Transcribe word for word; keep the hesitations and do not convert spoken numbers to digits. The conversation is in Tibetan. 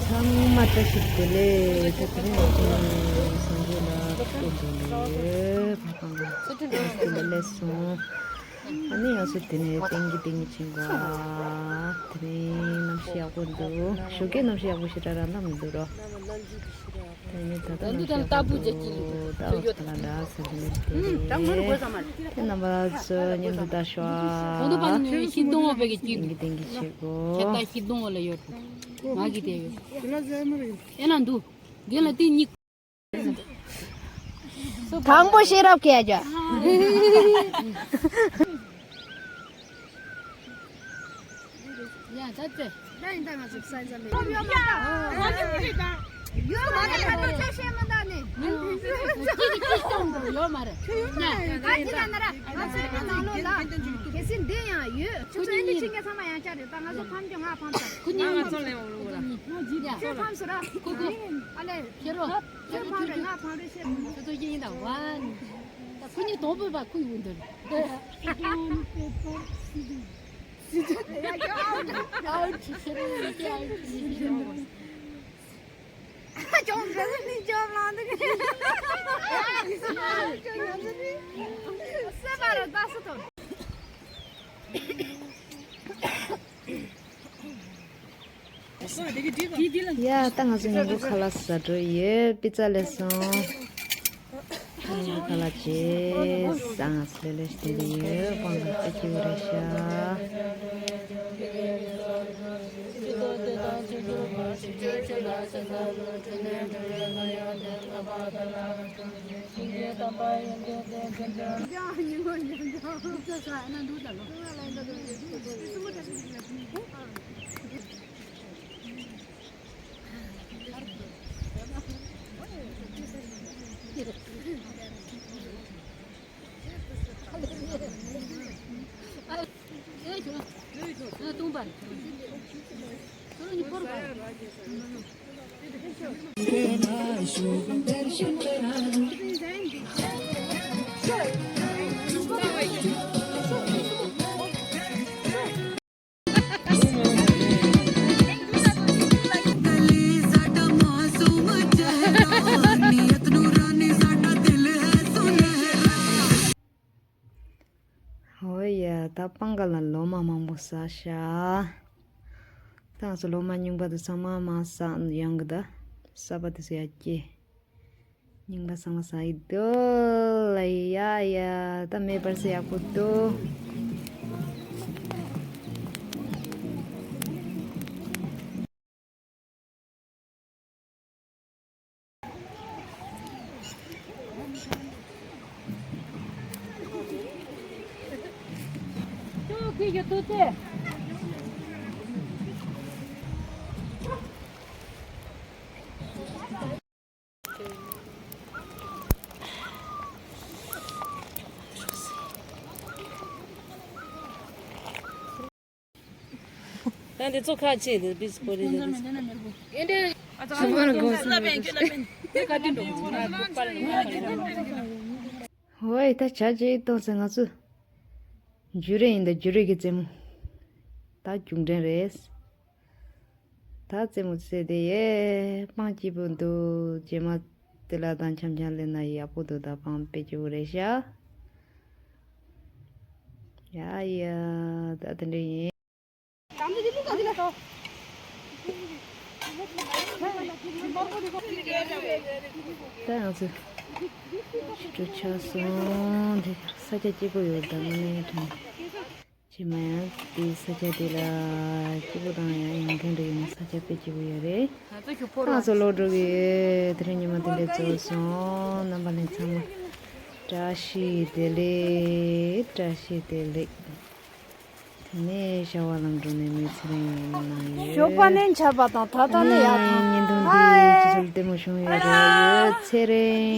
ཚང་མ་བཀྲ་ཤིས་བདེ་ལེགས། ད་དེ་རིང་ང་ཚོ་སངས་རྒྱས་ལ་སྐུ་མདུན་ལ་ཡོད། ཕ་ཕ་ང་སྐུ་ལ་སླེབས་སོང་། ཨ་ནི་ང་ཚོ་དེ་ནས་ཏིང་གི་ཏིང་གི་ཕྱིན་པ། དེ་རིང་གནམ་གཤིས་ཡག་པོ་འདུག་ཞོགས་ཀའི་གནམ་གཤིས་ཡག་པོ་ཞེ་དྲག་རག་ན་མི་འདུག་རོ། དེ་ནས་ད་ལྟ་ད་འདི་ནང་ད་ལྟ་བུ་ཅག་ཅིག་ལ་ད་ཡོད་ད་ལ་འདྲ་ཟེར་ནས་ད་མོ་རུ་གོ་ས་མ་རེད། དེ་རྣམ་པ་ཚོ་མཉམ་དུ་ལྟ་ཤོག་ད་ནི་ཤིག་དོང་བ་བེ་གི་ཅིག་ཏིང་གི་ཏིང་གི་བྱེད་དགོ་ཁྱེད་ད་ཤིག་དོང་བ་ལ་ཡོད། ང་གི་དེ་ཡོད། ཨེ་ན་འདུག་འདི་ལ་ཏིང་གཉིས། དང་པོ་ཤེས་རབ་སྐད་རྒྱག་ཡ་ད་ཙེ། ད་ཡིན་ད་ང་ཚོ་ས་ཡིན་ས་མེད། ཡོད་མ་རེད། ང་ཚོ་ཅི་བཤད་མ་ད་ནི། ཅི་ཅི་སྟོང་འགྲོ་ཡོད་མ་རེད། ཁྱོད་ཡོད་ན་ད་ཅི་ལ་ན་ར་ང་ཚོ་ཡོད་ནང་ལོགས་ལ། གལ་སྲིད་འདི་ཡང་ཡོད། ཁྱོད་ཚོ་ཨེ་འདི་ཁྱི་ངན་ཚང་མ་ཡང་བཅར་རེད། ད་ང་ཚོ་ཕམ་ཀྱང་ང་ཕམ་ཚར། ཁུ་ཉིན་ང་ཚོ་ལེན་འོང་ལོ་ལ། ཁྱོད་ཕམ་སོ་ར། ཁུ་ཁུ། ཨ་ལེ། ཁྱེད་རོ། ཁྱོད་ཕམ་རེད། ང་ཕམ་རེད་ཤེས། ཁྱོད་ཚོ་ཡིན་ད་ཝན། ད་ཁུ་ཉིན་དོང་པོ་པ་ཁུ་ཡོད་འདུག་ཡ་ད་ང་ཚོ་ཉིན་གུང་ཁ་ལག་ཟ་འགྲོ་ཡོད། པི་ཙ་ལས་སོང་། ཉིན་གུང་ཁ་ལག་བྱས་ཟ། ང་ཚོ་ལས་ལས་བསྡད་ཡོད། པང་ལ་ཙི་ཅི་རེད་ཤག་ཧོ་ཡ། ད་སྤང་ཁ་ལ་ལོ་མ་མང་པོ་ཟ་ཤག་ད་ང་ཚོ་ལོ་མ་རྙིང་པ་དེ་ཚང་མ་མ་ཟ་ཡོང་གི་ད། གསར་པ་དེ་ཚོ་ཡར་སྐྱེས། རྙིང་པ་ཚང་མ་ཟ་ཡི་འདུག་ལ། ཡ་ཡ། ད་མེ་འབར་ས་ཡག་པོ་འདུག་ད་འདི་ཚོ་ཁ་ཕྱེ་འདི་བིས་པོ་རི་འདི་འདི། ཧོའི་ད་བྱ་བྱེད་གཏོང་ཚེ་ང་ཚོ་འཇུ་རེ་ཡིན་ད། འཇུ་རེ་གི་རྩེད་མོ་ད་རྒྱུགས་འགྲན་རེད། ད་རྩེད་མོ་རྩེ་དེ་ཡེ་སྤང་སྐྱིད་པོ་འདུག་རྗེས་མ་དེ་ལ་དང་འཆམ་འཆམ་ལེན་ན་ཡག་པོ་འདུག་ད་སྤང་དཔེ་སྐྱིད་པོ་རེད་ཤག་ཡ་ཡ། ད་དེ་འདྲ་ཡིན། ད་ང་ཚོ་ཞུ་ཆགས་སོང་། དེ་ས་ཆ་སྐྱིད་པོ་ཡོད་ད་དངོས་གནས་དྲང་། ཅི་མ་ཡང་དེ་ས་ཆ་དེ་ལ་སྐྱིད་པོ་དང་ཡང་ཡོང་མཁན་རེ་ཡིན་ན་ས་ཆ་དཔེ་སྐྱིད་པོ་ཡོད་རེད། ད་ང་ཚོ་ལོག་འགྲོ་གི་ཡོད། དེ་རིང་ཉི་མ་དེ་འདྲའི་རྫོགས་སོང་། རྣམ་པ་ལྷན་ཚང་མ་བཀྲ་ཤིས་བདེ་ལེགས། བཀྲ་ཤིས་བདེ་ལེགས། དེ་ནས་ཤ་བ་ལམ་འགྲོ་ནས་མི་ཚེ་རིང་ཡིན་གནང་ཡོད། ཞོགས་པ་ནས་འཆར་བ་དང་ད་ལྟ་ནས་ཡག་ཐང་། ཉིན་ཐུང་འདི་ཇི་ཙམ་ལྟད་མོ་བྱུང་ཡོད་རེད། ཡོད་ཚེ་རིང་།